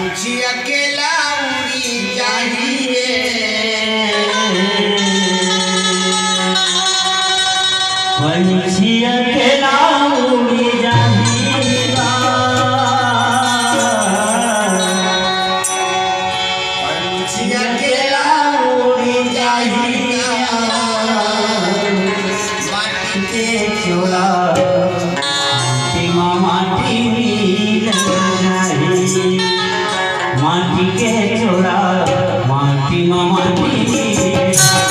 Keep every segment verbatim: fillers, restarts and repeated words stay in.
पंछी अकेला उड़ी जाही रे। पंछी अकेला उड़ी जाही गा। पंछी अकेला उड़ी जाही गा। माटी के चोला, माटी मा माटी मिल जाही। माटी के चोला, माटी मा माटी मिल जाही।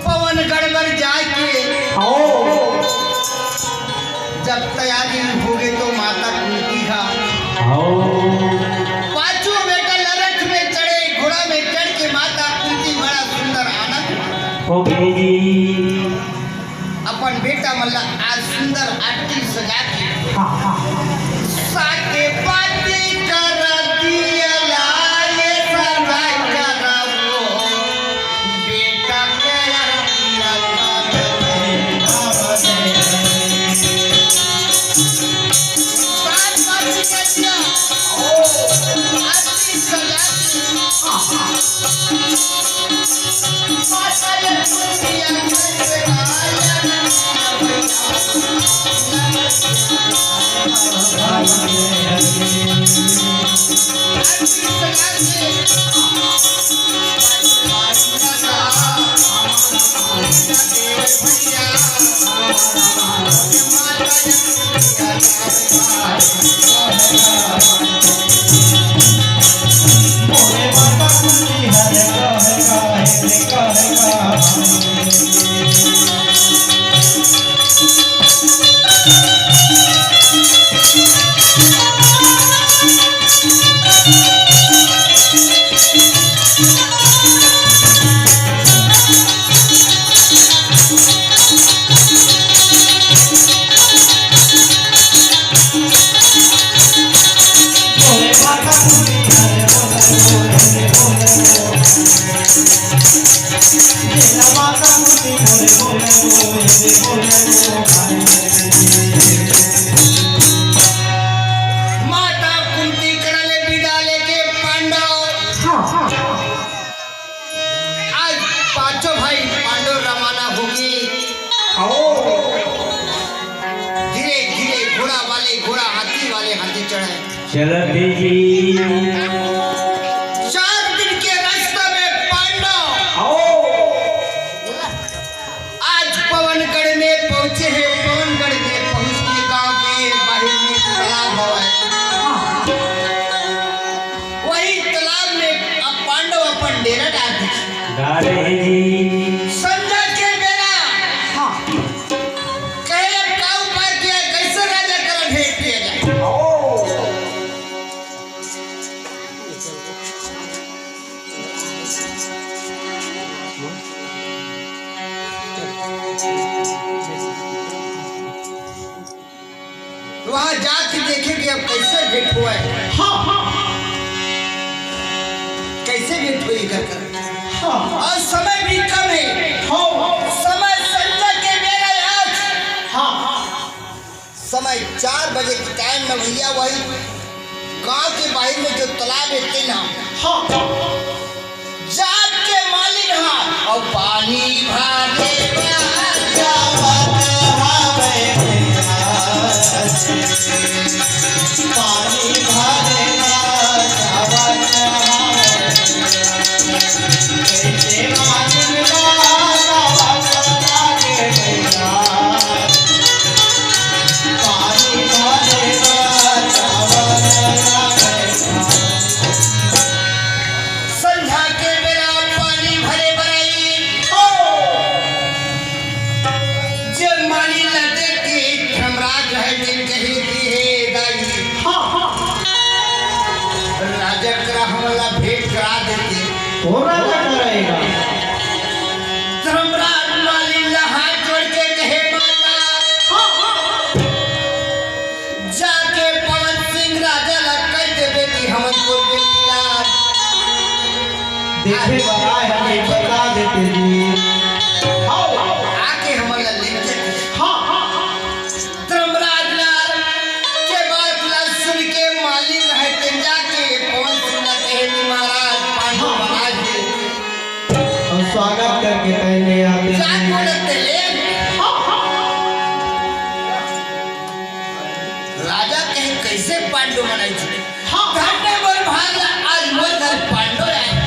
पवनगढ़ बर जाए के जब तैयारी होगे तो माता कुंती हा पांचों बेटा ला रथ में चढ़े, घोड़ा में चढ़ के माता कुंती बड़ा सुंदर आनंद ओ बेटी। अपन बेटा मन ला आज सुंदर आरती सजा के हाँ, हाँ। साके पाती कर दिया लाल सदा करबो। बेटा के आरती लगा दे। सात बार निकल गया। ओ, आरती सजा के। माता कुंती करा ले विदा लेके पांडव। आज पांचों भाई पांडव रवाना होगे। धीरे धीरे घोड़ा वाले घोड़ा, हाथी वाले हाथी चढ़े। चलत जी। चार दिन के रास्ता में पांडव आज पवनगढ़ में पहुंचे हैं। वहाँ जाके देखे कि अब कैसे भेंट हुआ है। हाँ, हाँ। कैसे भेंट हुई कर कर। हाँ। और समय भी कम है। हाँ। समय संझा के बेरा है आज। हाँ, हाँ। समय चार बजे के टाइम में भैया वही गांव के बाहर में जो तालाब है तेना, हाँ। जाके मालिक हाँ और पानी भरे बा। संझा के बेरा पानी भरे बर आई। ओ! जे माली ला देख के धर्मराज रहे दिन कहे कि हे दाई, हाँ, हाँ। राजा करा हमला भेंट करा देते। वो राजा कराएगा। धर्मराज माली ला हाथ जोड़ के कहे, माता, हाँ, हाँ। जाके पवन सिंह राजा ला कह देबे कि हमन तोर बेटी ला देखे बर आए हन, बता देते जी। हाँ, आके हमन ला लेके। हाँ, हाँ, हाँ। धर्मराज ला के बात ला सुन के मालिक रहे ते जाके पवन सिंह ला कहे कि महाराज पांडव महाराज जी। और स्वागत करके पहले आते हैं। जाके बोलते ले। हाँ, हाँ। राजा कहे, "कैसे पांडव मन आइस?" हाँ। धन्य मोर भाग ला, आज मोर घर पांडव आए।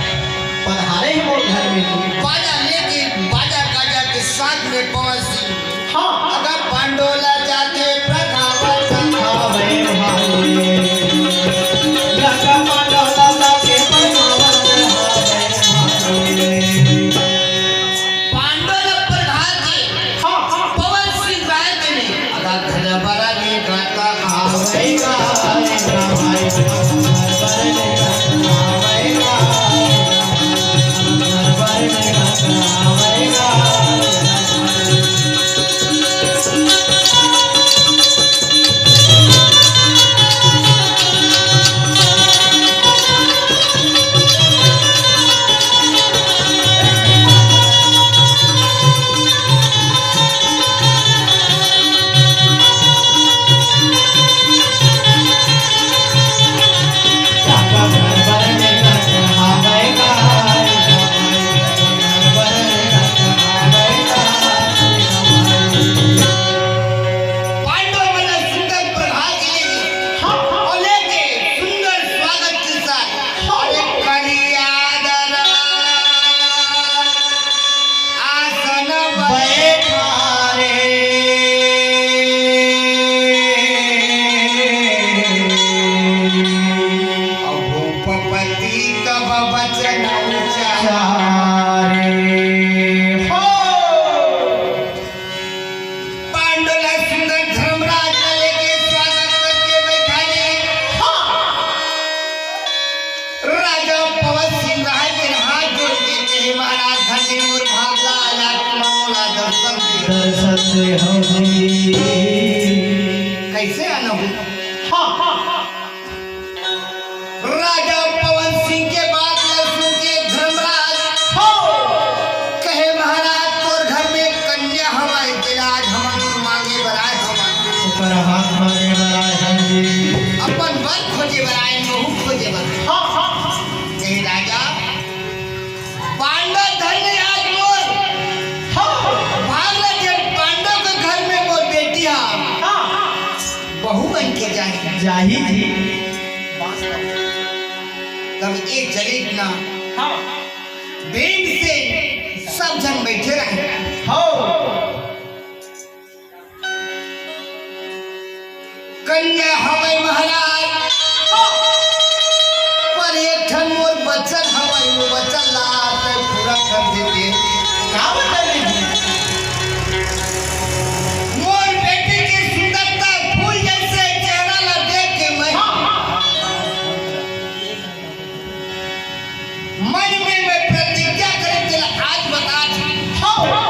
पधारे हैं मोर घर में। बाजा लेके, बाजा गाजा के साथ में पवन सिंह। हाँ। अगर पांडव ला जाके प्रखावत आवे भाई। लगा पांडव ला जाके प्रखावत आवे भाई। पांडव ला प्रखावत के हाँ, हाँ। पवन सिंह राय के नहीं। अगर घर बरा ले गाता आवेगा, आवेगा भाई। घर बरा ले गाता आवेगा, घर बरा ले गाता आवेगा। पांडव मन सुंदर प्रभात ले हाँ, हाँ। और लेके सुंदर स्वागत के साथ हाँ। अरे करिया दरा आसन बैठा रे। अहो पपति तब बचन उचारे। हो। पांडव ला सुंदर धर्मराज ला लेके स्वागत करके बैठाले। हाँ। राजा पवन सिंह राय के हाथ जोड़ के कहे, "महाराज, धन्य मोर भाग ला, आज तुमन मोला दर्शन दे।" दर्शन दे हो जी। कैसे आना हो? हाँ, हाँ, हाँ। राजा पवन सिंह के बात ला सुन के धर्मराज हो कहे, "महाराज, तोर घर में कन्या हवय, तेला आज हमन मांगे बर आए हवन।" ओकर हाथ मांगे बर आए हन जी। अपन बर खोजे बर आए, बहू खोजे बर। हाँ, हाँ, हाँ। कहे, "राजा, पांडव धन्य आज मोर। हाँ। भाग ले जेन पांडव के घर में मोर बेटी हा। हाँ। बहू बन के जाही।" जाही जी। तब ये चलित ना। हाँ। भीम से सब झन बैठे रहे। हाँ। कन्या हवय महाराज, पर एक ठन मोर बचन हवय, वो बचन ला तैं पूरा कर देते। का बचन हे? मोर बेटी के सुंदरता फूल जैसे चेहरा ला देख के मैं मन में मैं प्रतिज्ञा करे तेला आज बता दी। हाँ।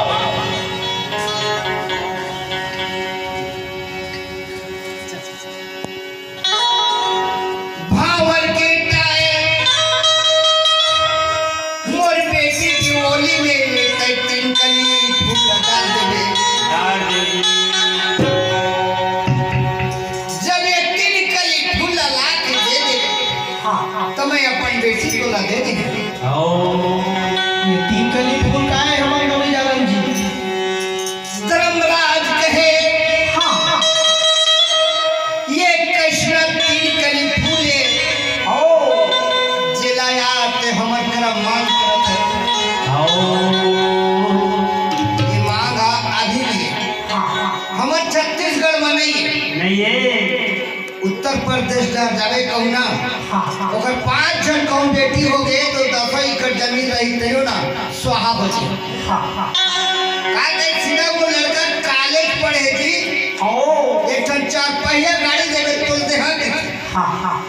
दे दे। आओ। ये तीन कली फूल का है हमारे नौनी जालन जी? धर्मराज कहे, हाँ। ये कृष्ण तीन कली फूल है। आओ। जेला याद ते हमर करा मांग करत है। आओ। ये मांग आ-, अभी नहीं है। हाँ, हाँ। हमर छत्तीसगढ़ में नहीं है। नहीं है। उत्तर प्रदेश डहर जाबे कहूँ ना, हाँ, हाँ। ओकर पाँच झन कहूँ बेटी हो गए तो दसों एकड़ जमीन रही तैयो ना स्वाहा हो जाए। हाँ, हाँ। का कहे सीधा वो लड़का कॉलेज पढ़े जी, ओ। एक ठन चार पहिया गाड़ी देवे तोल दे हाँ के। हाँ, हाँ, हाँ।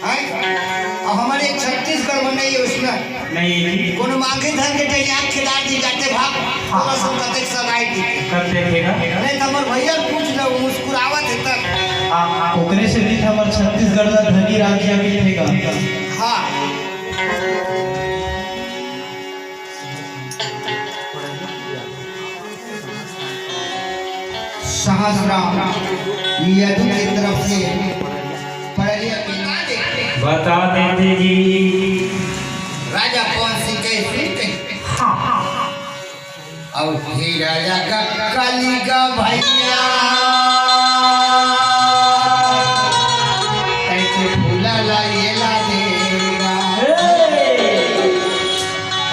हैं? अब हमारे छत्तीसगढ़ में नहीं है उसमें। नहीं है जी। कोनो मांगे धन के जइया खेदार जी जाते भाग, हाँ, थोड़ा सा हाँ। कतेक सगाई दी। कर देखेगा। नहीं तो हमारे भैया पूछ लो, वो मुस्कुरावत है तक। हाँ, हाँ। ओकरे से भी तो हमारे छत्तीसगढ़ का धनी राज्य भी देगा। हाँ। सहस्राम यदु की तरफ से पढ़ लिया, बता दे। बता देते जी। राजा पवन सिंह के सुन के। हाँ, हाँ, हाँ। अब हे राजा का काली का भैया, कैसे फूला ला ये ला देगा। ए!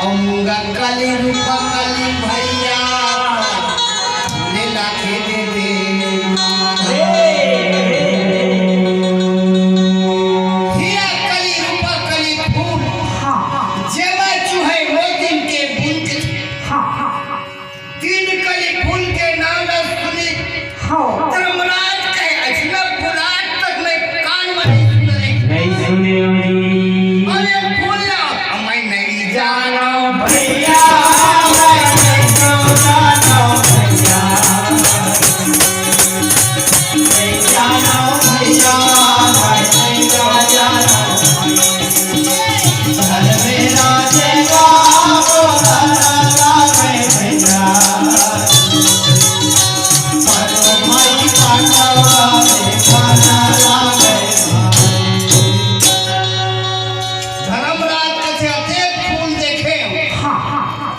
अउ मूंगा काली रूपा काली भैया, ले लाके दे दे। हीरा काली रूपा काली फूल, हाँ। जेमा चुहे मोतिन के बूंद। हाँ, हाँ, हाँ। तीन कली फूल के नाम ला सुनी। हाँ। धर्मराज कहे, "अइसना फूल आज तक मैं कान में नहीं सुने।" नहीं सुने हो जी। अरे फूल ला, मैं नहीं जाना भैया, मैं नहीं जाना भैया, नहीं जाना भैया, मैं नहीं जाना। धर्मराज कथे अतेक फूल देखे हो। हाँ, हाँ, हाँ।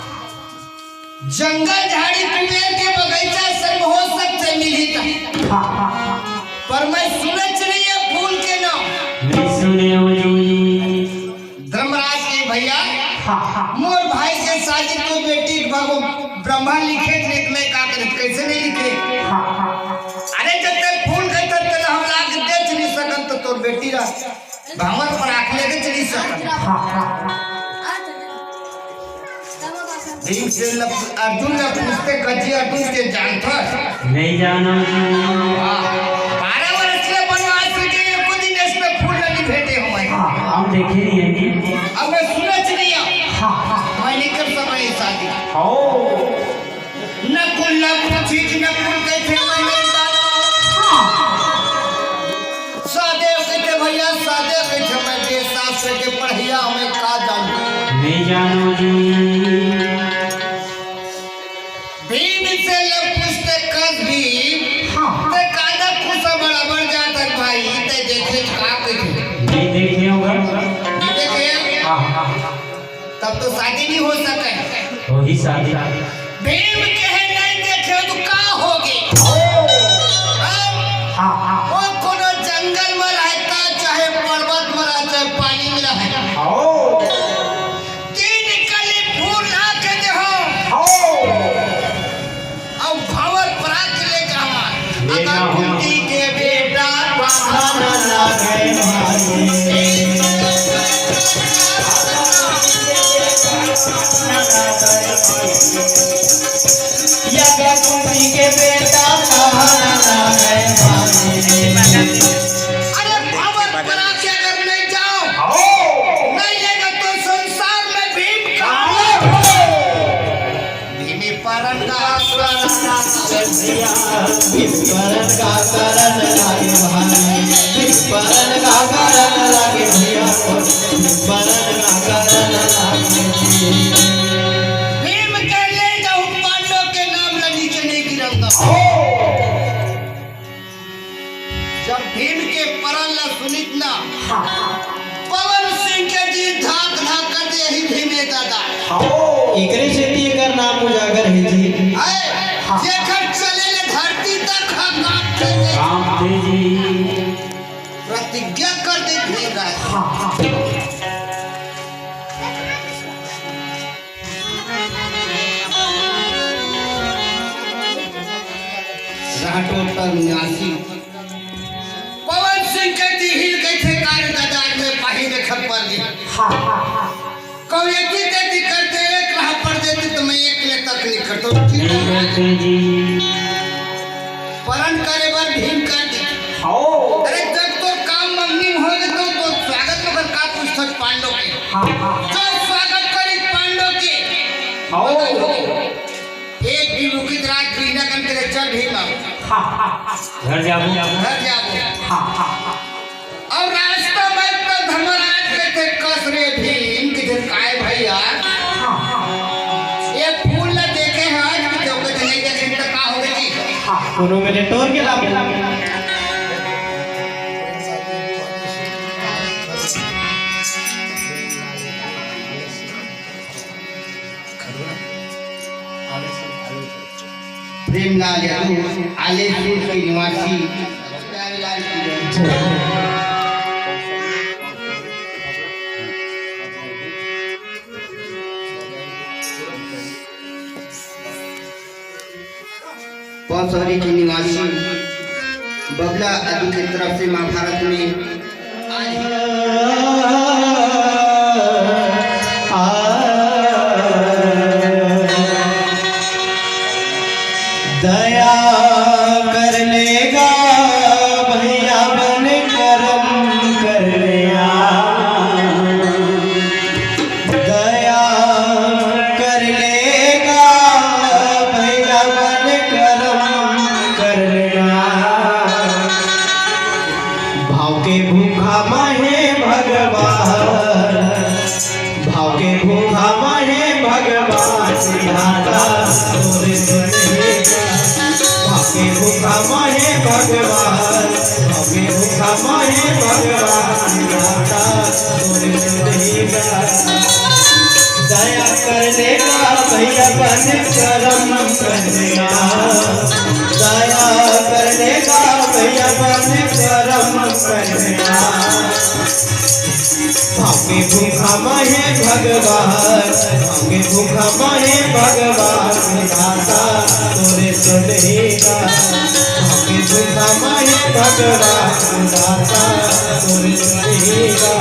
जंगल झाड़ी कुबेर के बगीचा संग हो सकथे मिलही त। हाँ, हाँ, हाँ। पर मैं सुनच नहीं है फूल के नाम। नहीं सुने हो जी। धर्मराज के भैया, हाँ, हाँ। मोर भाई के शादी तो बेटी के भगो ब्रह्मा लिखे थे, मैं का करे, कैसे नहीं लिखे? हाँ, हाँ, हाँ। अरे जब तक फूल के तब तक हम लाग देच नहीं सकत तो तोर बेटी ला भांवर पर आँख लेके चली सकत। हाँ, हाँ, हाँ। भीम से लब-, अर्जुन ला पूछते, कजी अर्जुन के जानथस? नहीं जाना। वाह। बारह वर्ष के वनवास के एको दिन इसमें फूल नहीं भेटे हो भाई। हाँ, हम देखे नहीं है जी। अब मैं सुनच नहीं है। हाँ, हाँ। मैं नहीं कर सका ये शादी। हो। नकुल ला पूछी कि नकुल कैसे मैं नहीं जाना। हाँ। सहदेव कहिथे, "भैया," सहदेव कहिथे, "मैं बेसास के पढ़िया, मैं का जानूं?" नहीं जानो जी। भीम से लब पूछते, "कस भीम, हाँ। ते कांदा कुसा बराबर जात है भाई, ते देखे का कहिथे?" नहीं देखे होगा। नहीं देखे? हाँ, हाँ। तब तो शादी नहीं हो सके। वही शादी। भीम कहे नहीं देखे तो का होगे? हाँ, हाँ। वो कोनो जंगल में रहता, चाहे पर्वत में रहता, चाहे पानी में रहता। तीन कली फूल ला के दे हो। अब भंवर परा के ले जावा। ले अगर जावा। कुंती के बेटा पहाड़ ना गए भाई। या कुंती के बेटा पहाड़ ना गए भाई। अरे भंवर परा के अगर नहीं जाओ, आओ। नहीं लेगा तो संसार में भीम कहाँ? भीम परन का करन लागे भैया, भीम परन का करन लागे भाई, भीम परन का करन लागे भैया, भीम परन का करन लागे। भीम के ले जाऊ पांडव के नाम ला नीचे नहीं गिरंगा। जब भीम के परन ला सुनित ना, हाँ। पवन सिंह के जी धाक धाक करथे यही भीमे दादा। हव। एकरे सेती एकर नाम उजागर हे जी। आय, हाँ। जेकर चले ले धरती तक हा कांपथे जी। कांपथे जी। प्रतिज्ञा कर दे भीम राज। हाँ, हाँ। राठौर पर निवासी पवन सिंह के दिहिल कइसे कार दादा में पाही में खप्पर जी। हाँ, हाँ, हाँ। कौन एक ही तेती करते एक राह पर देते तो मैं एक ले तक नहीं करता। ठीक है? नहीं करते जी। परन करे बर भीम कर दी। हव। अरे जब तोर काम मंगनी होगे तो, तो स्वागत मगर का पूछत पांडव के। हाँ, हाँ। जो स्वागत करी पांडव के। हव। एक दिन रुकित रात बिना कन के चल भीम आओ। हाँ, हाँ, हाँ। घर जाबो। घर जाबो। हाँ, हाँ, हाँ। अउ रास्ता में तो धर्मराज के थे कस रे भीम के थे काय भैया। हाँ, हाँ। ये फूल ला देखे हैं आज भी तो कुछ नहीं देखे तो का होगे जी। हाँ, कोनो मेरे टोर के लाभ। प्रेमलाल यादव, आलेसुर के निवासी। पौसौरी के निवासी बबला अदू के तरफ से महाभारत में दया कर लेगा भैया बन करम कर लेगा। दया कर लेगा भैया बन करम कर लेगा। भाव के भूखा महे भगवान, भाव के भूखा महे भगवान विधाता तोरे सुनही। भाव के भूखा महे भगवान, भाव के भूखा महे भगवान विधाता तोरे सुनही। दया कर लेगा भैया बन करम कर लेगा। दया कर लेगा भैया बन करम कर लेगा। भाव के भूखा महे भगवान, भाव के भूखा महे भगवान दाता तोरे सुनही गा। भाव के भूखा महे भगवान दाता तोरे सुनही गा।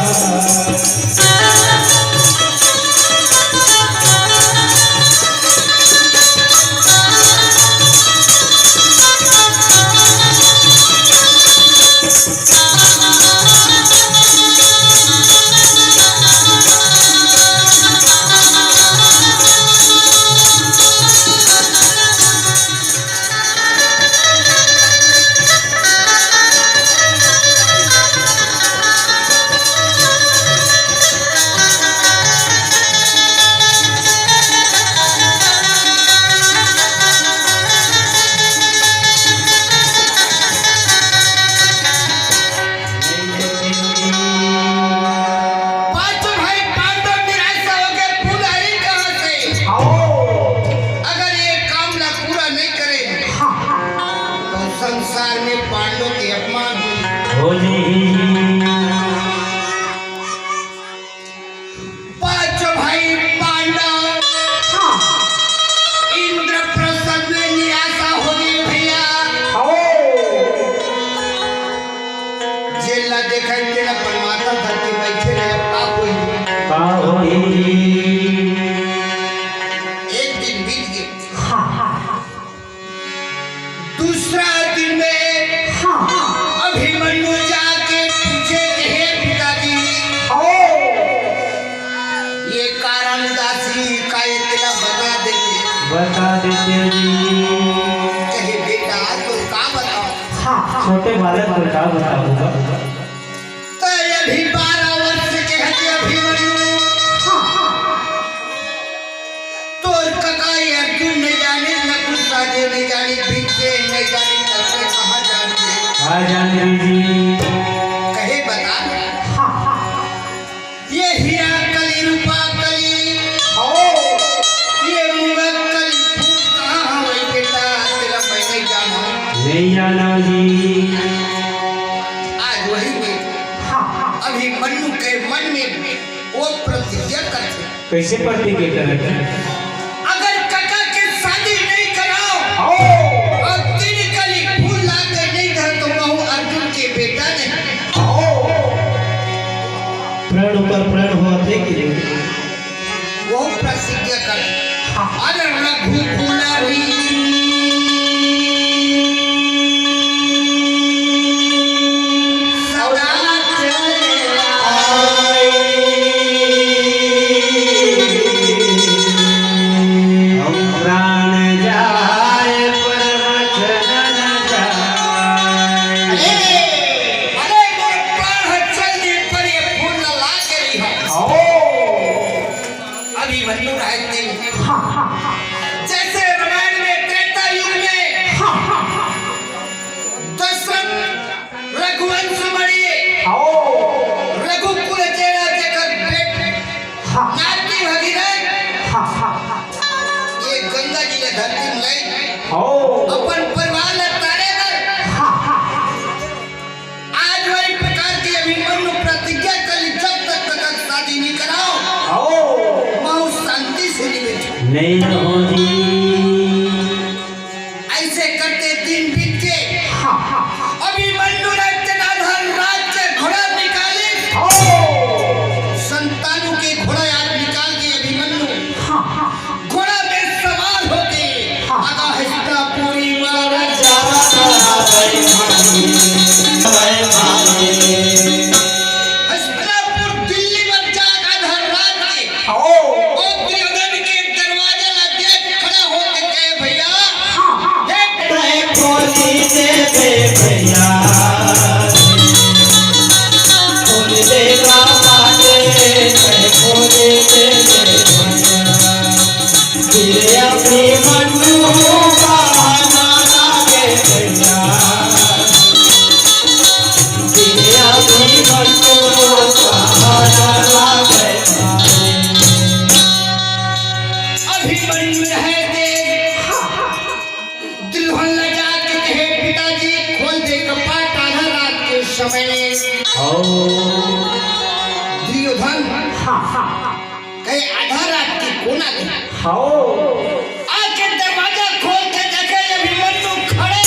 पांचों भाई पांडव निराश होके फुलही कहाँ से? आओ। अगर ये काम ला पूरा नहीं करे, तो संसार में पांडव के अपमान हो। हो जी। पांचों भाई पांडव हाँ। इंद्रप्रस्थ में निराशा हो गई भैया। आओ। जेला देखा तेला परमात्मा धरती बैठे रहे, अब का होई? का होई? एक दिन बीत गए। हाँ, हाँ, हाँ। दूसरा दिन में हाँ। अभिमन्यु जाके पूछे कि हे पिताजी, ओ। ये कारण उदासी का ये तेला बता देते। बता देते जी। कहे बेटा तो का बताओ? हाँ, हाँ। छोटे बालक को का बताऊंगा? तो ये भी बारह वर्ष के हते अभिमन्यु। हाँ, हाँ। तोर कका ये अर्जुन नहीं जाने, नकुल सहदेव नहीं जाने, भीमसेन नहीं जाने, तब से कहाँ जाने? हाँ, जाने जी। कहे बता। हाँ, हाँ। ये हीरा आज वही में अभिमन्यु के मन में वो प्रतिज्ञा करथे। कइसे प्रतिज्ञा करथे? अगर कका के शादी नहीं कराओ और तीन कली फूल ला के नहीं दे तो महू अर्जुन के बेटा नहीं। प्रण ऊपर प्रण होथे कि नहीं? वो प्रतिज्ञा कर। अरे रघुकुल री सदा चले आई। हम प्राण जाए पर वचन न जाए। अरे, अरे, मोर प्राण ह चल दे पर ये फूल न ला के रही है। अभिमन्यु रहते। जैसे रामायण में, त्रेता युग में दशरथ रघुवंश मणि, रघुकुल जेला जेकर बेट नाती भगीरथ, ये गंगा जी ने धरती में लाई, अपन परिवार ला तारे बर। आज वाली प्रकार की अभिमन्यु प्रतिज्ञा कर ली, जब तक तक शादी नहीं कराओ, महू शांति से नहीं बैठो। नहीं रहो जी। ऐसे करते दिन बीत के अभिमन्यु ने जनार्दन राज के घोड़ा निकाली। संतानु के घोड़ा यार निकाल के अभिमन्यु घोड़ा में सवार होके आगा हस्तिनापुरी महाराज हस्तिनापुर दिल्ली में जागा धर राज के ओ दुर्योधन के दरवाजा ला देख खड़ा होके कहे, "भैया, देख, तय खोली दे दे भैया।" अभिमन्यु रहे दे दुल्हन ला जाके कहे, "पिताजी, खोल दे कपाट, आधा रात के समय में।" दुर्योधन कहे, "आधा रात के कोन आगे?" आके दरवाजा खोल के देखे, अभिमन्यु खड़े।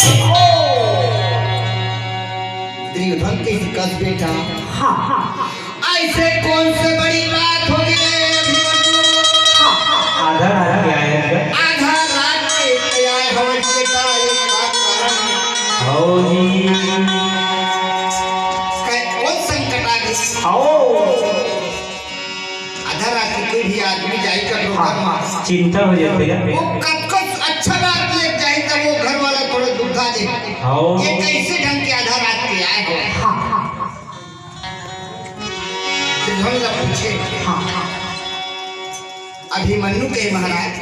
दुर्योधन के कस बेटा, ऐसे कौन से बड़ी बात हो गई है अभिमन्यु? आधा रात के आए हैं। आधा रात के आए हवन बेटा, ये का कारण है? कहे, कौन संकट आ गई? आधा रात के कोई भी आदमी जाई कर लो घर में। चिंता हो जाती है। वो कतको अच्छा बात ले जाए तब वो घर वाला थोड़ा दुखा दे। ये कैसे ढंग के आधा रात के आए हो? दुर्योधन ला पूछे। अभिमन्यु के महाराज।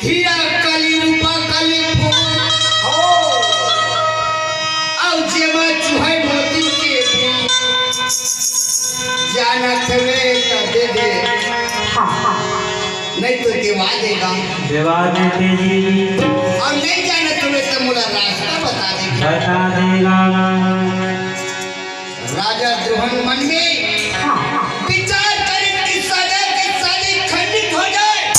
हीरा काली रूपा काली फूल। अउ जेमा चुहय मोती के बीज। जानत हवे त दे दे। नहीं तो देवा देगा। देवा देते जी। अउ नहीं जानत हवे त मोला रास्ता बता देगा। बता देगा। राजा द्रोहन मन में विचार करिन कि सदा के शादी खंडित हो जाए।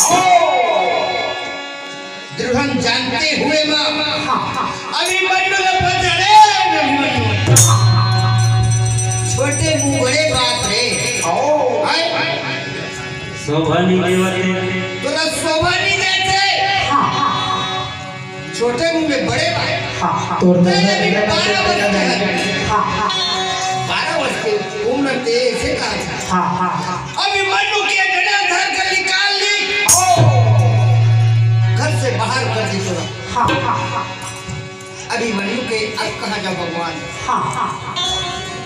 द्रोहन जानते हुए माँ अभिमन्यु ला पकड़े, अभिमन्यु। छोटे मुंह बड़े बात रे। हाय। शोभा नहीं देवते। तोला शोभा नहीं देते। छोटे मुंह में बड़े बात। तोर तेरे भी बारह वर्ष के है। बारह वर्ष के उम्र ते ऐसे कहा था। अभिमन्यु के गला धर कर निकाल ली। घर से बाहर कर दी तोला। अभिमन्यु के अब कहाँ जाओ भगवान?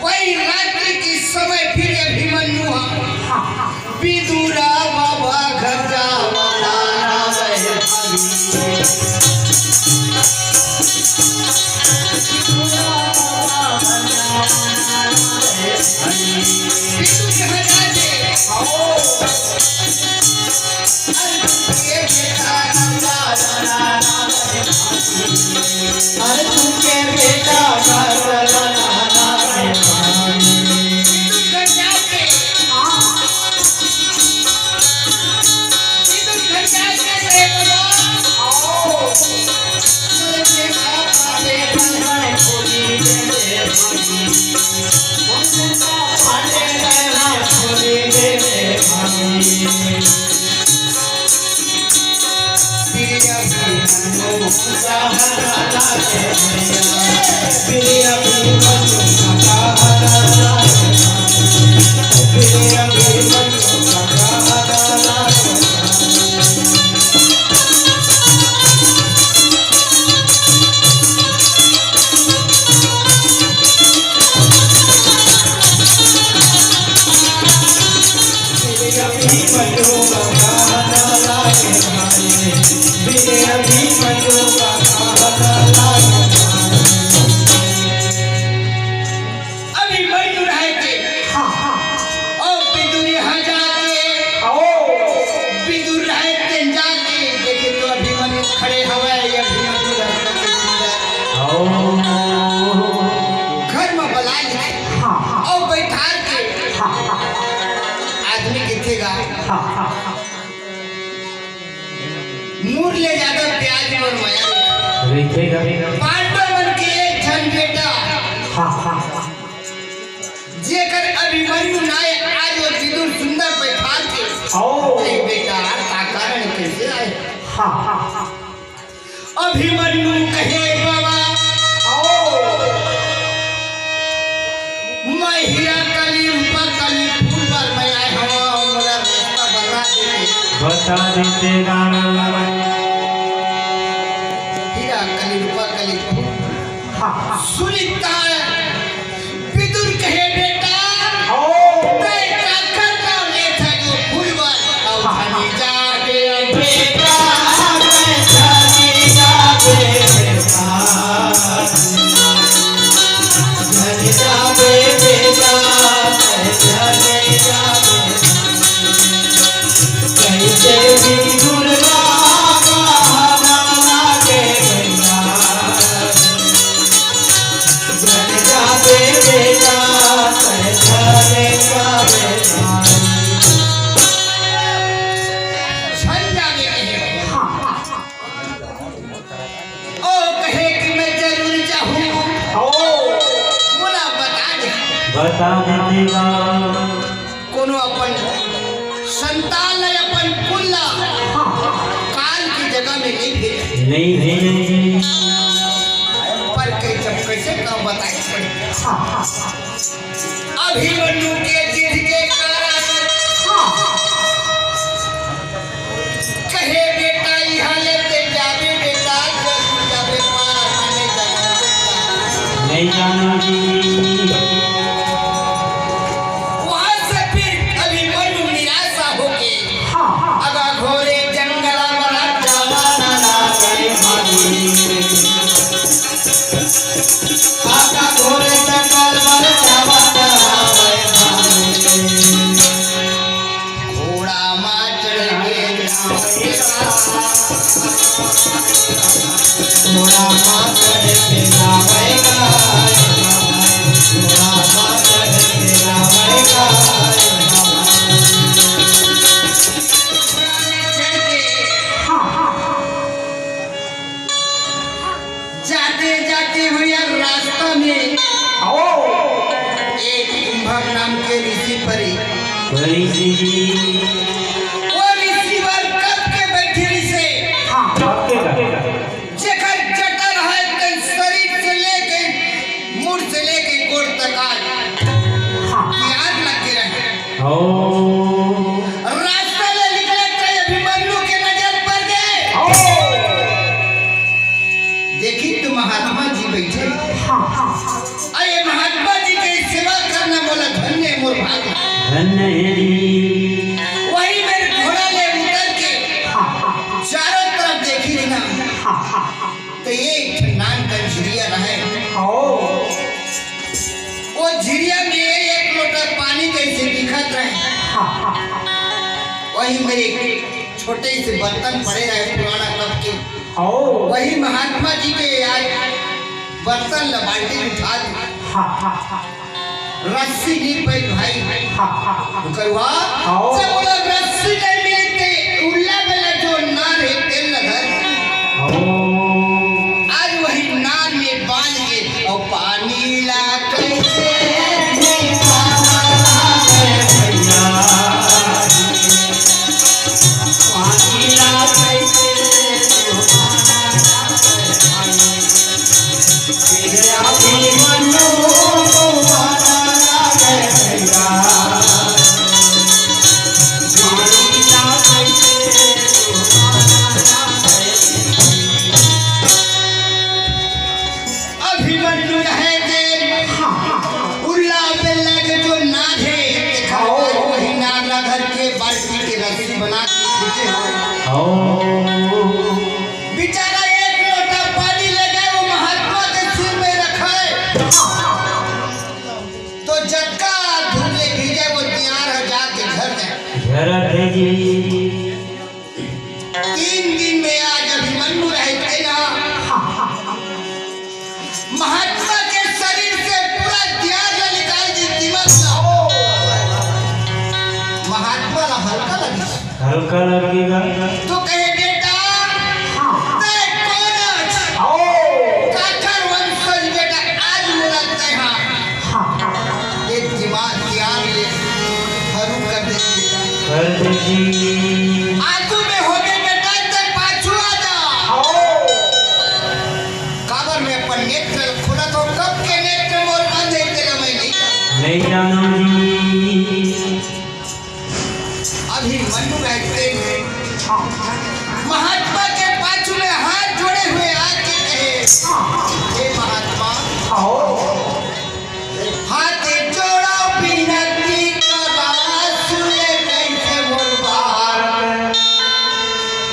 वही रात्रि के समय फिर अभिमन्यु हा विदुरा बाबा घर जावला। विदुर घर जाके, आओ। अर्जुन के बेटा राजा राम। अरे तुमके बेटा बदल ना रे भाई। अभिमन्यु रहे के, हाँ, हाँ। और विदुर यहाँ जाके, आओ। विदुर रहे के जाके, देखे तो अभिमन्यु खड़े हवय, ये अभिमन्यु रहे के सुंदर। आओ। घर में बला ले, हाँ, हाँ। और बैठार के, हाँ, हाँ। आदमी किथे गा? हाँ, हाँ, हाँ। मूर ले जादा ब्याज मोर मया। रहिथे गा। पांडव मन के एक झन बेटा। हाँ, हाँ। जेकर अभिमन्यु नाय, आज वो विदुर सुंदर बैठार के। ओ। "ए बेटा, का कारण कैसे आए?" हाँ, हाँ, हाँ। अभिमन्यु कहे, "बाबा, ओ। मैं हीरा कली रूपा कली फूल बर मैं आए हवं, मोला रास्ता बता दे।" बता देते राम। हीरा कली रूपा कली फूल। हाँ, हाँ। सुनिता विदुर कहे, "बेटा, ओ। तैं काकर नाम लेथस जो फूल बर अउ धनी जाबे बेटा, तैं धनी जाबे बेटा। धनी जाबे बेटा, तैं धनी जाबे। कैसे भी दुर्गा बहाना लागे बेटा।" बन जाबे बेटा, बन जाबे बेटा। झन जाबे कहे। ओ कहे कि मैं जरूर जाहूँ। ओ। मोला बता दे। बता दे देगा। कोनो अपन संतान ला, अपन कुल ला काल के जगह में नहीं भेजे। नहीं भेजे। पर कई जब कैसे का बताई पड़ी। अभिमन्यु के जिद के कारण कहे, "बेटा, यहाँ ले ते जाबे बेटा, जरूर जाबे, पर मैं नहीं जाना बेटा।" नहीं जाना जी। वहाँ से फिर अभिमन्यु निराशा होके हाँ, हाँ। अगा घोरे जंगल में जावा ना लागे भाई। अगा घोरे जंगल में जावा ना लागे भाई। घोड़ा मा चढ़ के जावेगा। घोड़ा मा चढ़ के जावेगा। घोड़ा मा चढ़ के जावेगा। जाते जाते हुए रास्ता में आओ। एक कुंभक नाम के ऋषि परे। ऋषि। वो ऋषि बर कब के बैठे ऋषि। हाँ, कब के बैठे। जेकर जटा रहय, तेन शरीर से लेके, मुड़ से लेके गोड़ तक आज हाँ। प्यार लग के रहे। ओ। रास्ता ले निकले, तेन अभिमन्यु के नजर पड़ गए। ओ। देखी तो महात्मा जी बैठे। हाँ, हाँ। अरे महात्मा जी के सेवा करना मोला धन्य मोर भाग। धन्य हे जी। वही मेरे घोड़ा ले उतर के हाँ, हाँ। चारों तरफ देखी ना। हाँ, हाँ। तो ये एक ठन नान कन झिरिया रहे। ओ। वो झिरिया में एक लोटा पानी जैसे दिखत रहे। हाँ, हाँ। वही मेरे छोटे से बर्तन पड़े रहे पुराना कप के। ओ। वही महात्मा जी के आज बर्तन ला, बाल्टी उठा दे। हाँ, हाँ, हाँ। रस्सी नइ पाइस भाई। हाँ, हाँ, हाँ। करुआ, हाँ। जब ओला रस्सी नइ मिले ते उल्ला बेला जो नार हे, तेन ला धर। हाँ। आज वही नार में बांध के, अउ पानी ला कइसे निकाला रे भैया। अभिमन्यु रहे जे उल्ला बेल्ला के जो नार हे, देखा, वही नार ला धर के बाल्टी के रस्सी बना के खींचे हवे। बेचारा एक लोटा पानी ले गए, वो महात्मा के सिर में रखे, तो जतका धूल ले भीजे, वो तियार हो जाके झर जाए। झरत हे जी। तीन दिन में आज अभिमन्यु रहे तेला महात्मा के शरीर से पूरा त्याग ला निकाल दी, दिमाग ला। महात्मा ला हल्का लगी। हल्का लगेगा। तो कहे, "बेटा, तैं कोन अस? काखर वंशज बेटा, आज मोला तैं हा।" एक दिमाग ज्ञान ले हरू कर दे। कर दे जी। आगू में होगे बेटा, ते पाछू आ जा। काबर मैं अपन नेत्र खोलत हों, कब के नेत्र मोर बंद हे, तेला मैं नहीं जानत। नहीं जानत जी। अभिमन्यु रहते महात्मा के पाछू में हाथ जोड़े हुए आके कहे, "हे महात्मा, हाथ जोड़ो, विनती करा, सुन ले कैसे मोर बात।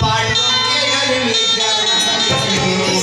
पांडव के घर में जन्म ले।"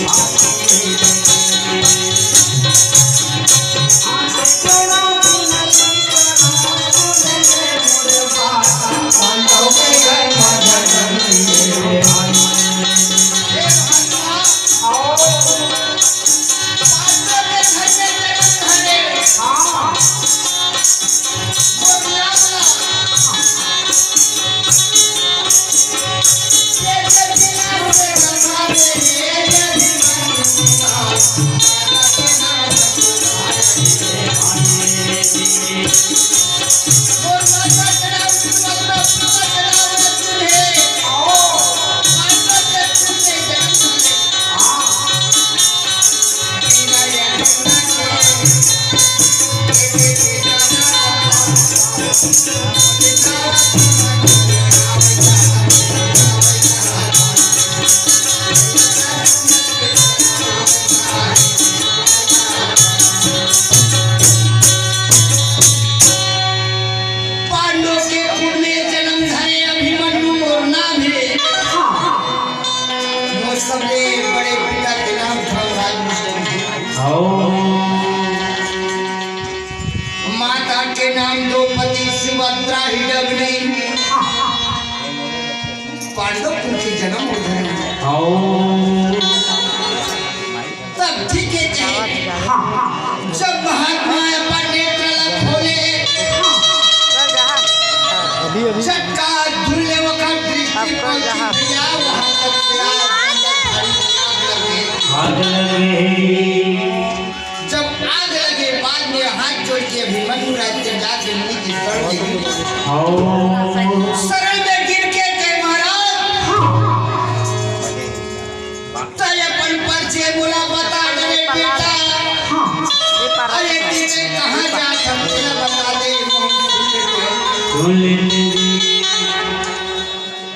पांडव के कुल में जन्म धरे अभिमन्यु मोर नाम हे। मोर सबले बड़े पिता के नाम धर्मराज विष्णु हे। माता के नाम द्रौपदी सुभद्रा हिडबनी। पांडव कुल के जन्म हो धरे। तब ठीक हे कहे। जब महात्मा अपन नेत्र ला खोले, अभी, अभी। चटका धुले वखत दृष्टि पहुंची दिया, वहां तक से आग लगे। आग लगे। जब आग लगे, बाद में हाथ जोड़ के अभिमन्यु राज के जाके मुनि की शरण में गिर। शरण में गिर के कहे, महाराज, तैं अपन परिचय मोला बता दे रे बेटा। अरे, तैं कहाँ जात हस, मोला बता दे, मोर सुन लेते। सुन लेते।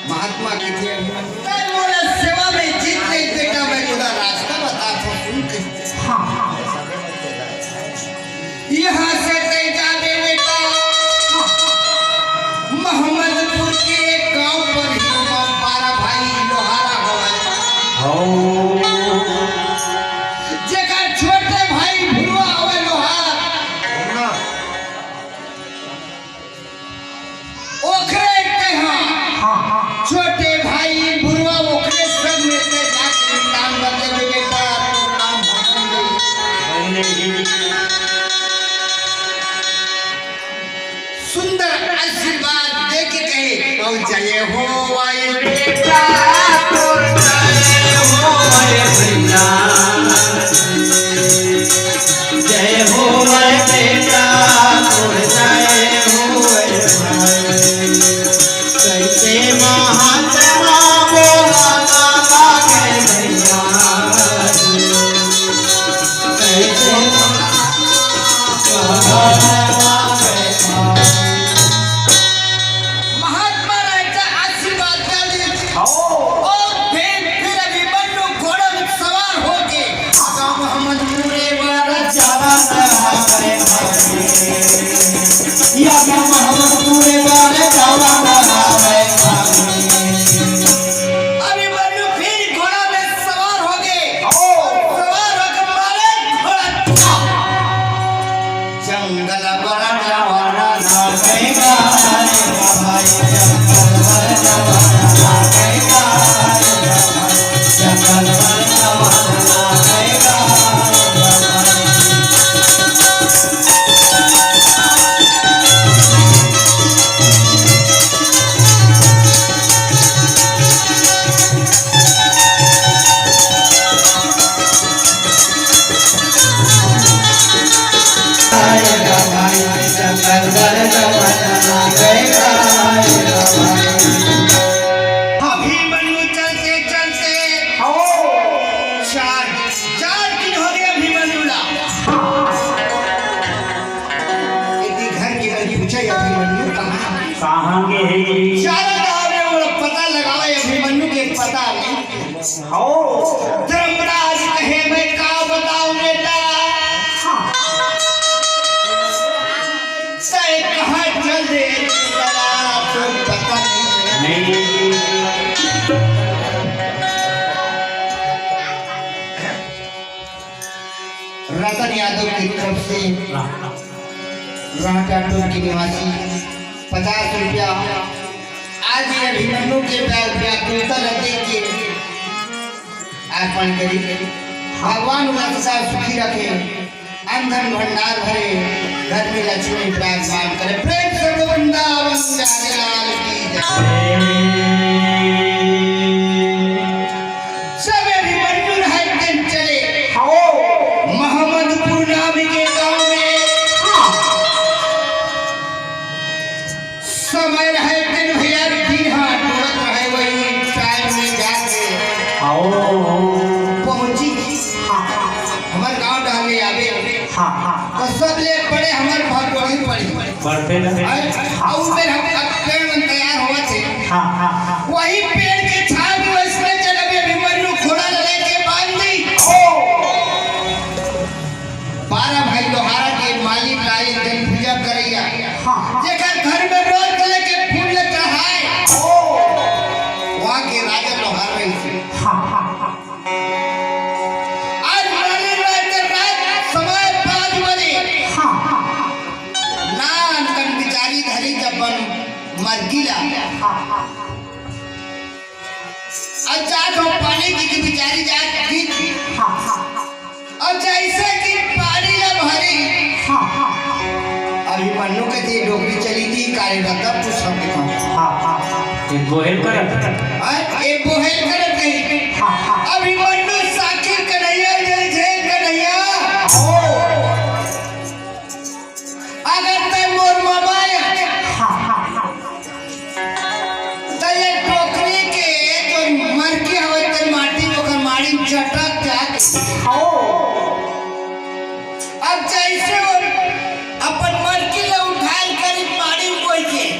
महात्मा के थे, "तैं मोला सेवा में जीत ले बेटा, मैं तोला रास्ता बतात हों, सुन के।" यहाँ से तैं जाबे बेटा, मोहम्मदपुर के एक गांव पर ही बारह भाई लोहारा हवय। जेकर छोटे भाई भुरवा हवय लोहार। जय हो वाई बेटा, तोर जय हो वाई बेटा, जय हो वाई बेटा, तोर जय हो वाई भाई। कैसे महात्मा बोला लागे भैया, कैसे महात्मा राय का आशीर्वाद डाली। और फिर, फिर अभिमन्यु घोड़ा में सवार होके आगा मोहम्मद पूरे वाला जवान रहा है। या मोहम्मद पूरे वाला जवान रहा है। अभिमन्यु फिर घोड़ा में सवार हो गए। सवार होकर मारे घोड़ा। जंगल बड़ा जवाना ना गएगा रे भाई, जंगल बड़ा जवाना ना गएगा रे भाई, जंगल बड़ा जवाना ना गएगा रे भाई। अभिमन्यु चलते चलते चार, चार दिन हो गए अभिमन्यु ला। यदि घर के मन पूछे अभिमन्यु कहाँ है? कहाँ के है? चारों गाँव में वो पता लगावे अभिमन्यु के पता नहीं। हो। धर्मराज कहे, "मैं का बताऊं बेटा? तय कहाँ चल दे बेटा, तो पता नहीं।" नहीं। रतन यादव की तरफ से राहटा टोल के निवासी पचास रुपया आज ये अभिमन्यु के व्या-, व्याकुलता ल देख के अर्पण करी। भगवान उनका सदा सुखी रखे, अन्न धन भंडार भरे, घर में लक्ष्मी विराजमान करे। प्रेम से बोलो वृंदावन बिहारी लाल की जय। सब अभिमन्यु रहते चले। हो। मोहम्मदपुर नाम के गांव में। समय रहे दिन भैया, दिन हाथ टूटत रहे, वही टाइम में जाके आओ। पहुंची। हाँ, हाँ। हमार गांव डाले आवे। हाँ, हाँ। तो सबले बड़े हमार भगवान पड़ी। बढ़ते ना। आए, आऊ में हम अब पेड़ मन तैयार हुआ थे। हाँ, हाँ, हाँ। वही पेड़ के छांव में वैसने जगह में अभिमन्यु घोड़ा लेके बांध दी। ओ। बारह भाई लोहारा के मालिक ला एक दिन पूजा करैया। हाँ। जेकर घर में रोज लेके फूल चढ़ाए। ओ। वहाँ के राजा लोहार रही थे। हाँ, हाँ, हाँ। आज मालिक रात के रात समय पाँच बजे। हाँ, हाँ, हाँ। नान कन बिचारी धरी जब बन मरगिला। हाँ, हाँ। अउ जात हो पानी की, की बिचारी जात की। हाँ, हाँ। अउ जैसे कि पानी ला भरी, हाँ, हाँ। अभिमन्यु के जे डोकरी चली थी, काले रतन पूछा के था। हाँ, हाँ। ये बोहेल करत। हाँ, ये बोहेल करत नहीं। हाँ, हाँ। अभिमन्यु साखी कन्हैया, जय जय कन्हैया। हो। अगर तै मोर ममाया, त ये टोकरी के जो मरकी हवय, ते माटी में ओकर माड़ी में चटक जाके। हो। अब जैसे वो अपन मरकी ला उठाए करी माड़ी में बोई के।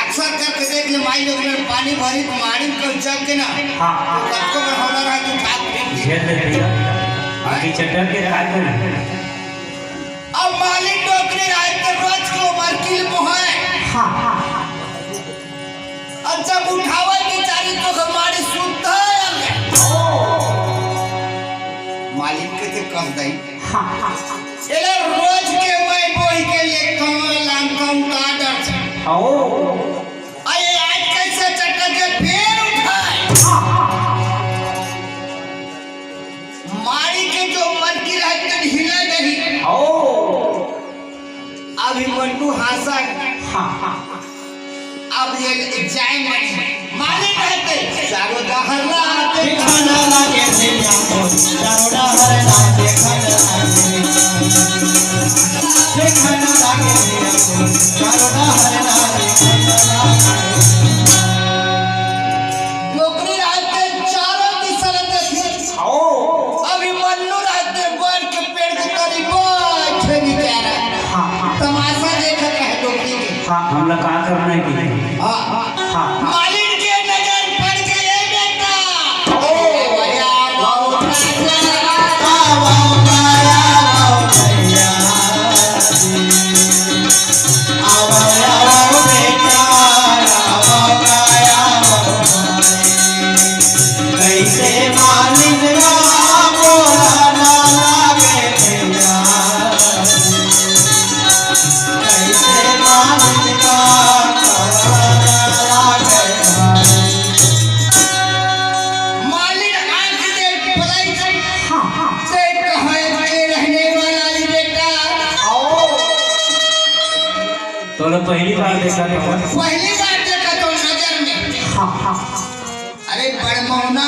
अक्सर करके देख ले, माई लोग में पानी भरी तो माड़ी में कोई चढ़ के ना। हाँ। तो कतको बढ़ौना रहा तो उठा के फेंक दे। झेल ले भैया। बाकी चटक के रात में। अब मालिक डोकरी रात के रोज के ओमर किल मोहाय। हाँ, हाँ, हाँ। अब जब उठावल बिचारी तो हमारी सुद्धा आवे। मालिक के ते कह दई। हाँ, हाँ, हाँ। एला रोज के मैं बोही के ले कमल लान कम का डर। आओ। अरे आज कैसे चटक के फेर उठाए। हाँ, हाँ, हाँ। मारी के जो मरकी रहत तन हिला नहीं। ओ। अभिमन्यु हांसा। हाँ, हाँ, हाँ। अब ये जाए मत। मालिक रहते, चारों डहर रात खाना लागे भैया को, चारों डहर रात खाना लागे। खाना लागे भैया को, चारों डहर रात खाना लागे। डोकरी रहते, चारों दिशा रहते। अभिमन्यु रहते, बड़ के पेड़ के तरी बैठे बेचारा। हाँ, हाँ। तमाशा देखत रहे डोकरी के। हाँ, हमला का करना है कि? हाँ, हाँ। हाँ, हाँ। मालिन के नजर पड़ गए बेटा। ओ। कैसे मालिक राम बोला ना लागे भैया, कैसे मालिक राम बोला ना लागे भाई। मालिन आंख दे पलाई, हाँ, हाँ। ते कहाँ के रहने वाला ही बेटा? आओ। तोला पहली बार देखा था। पहली बार देखा तो नजर में। हाँ, हाँ। अरे बड़मौना,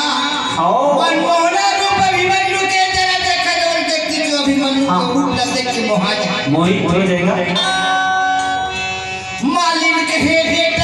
हाँ। बड़मौना रूप अभिमन्यु के जरा देखा जवन व्यक्ति जो अभिमन्यु हाँ। के रूप ला देख के मोहा जाए। मोहित हो जाएगा। मालिन कहे बेटा,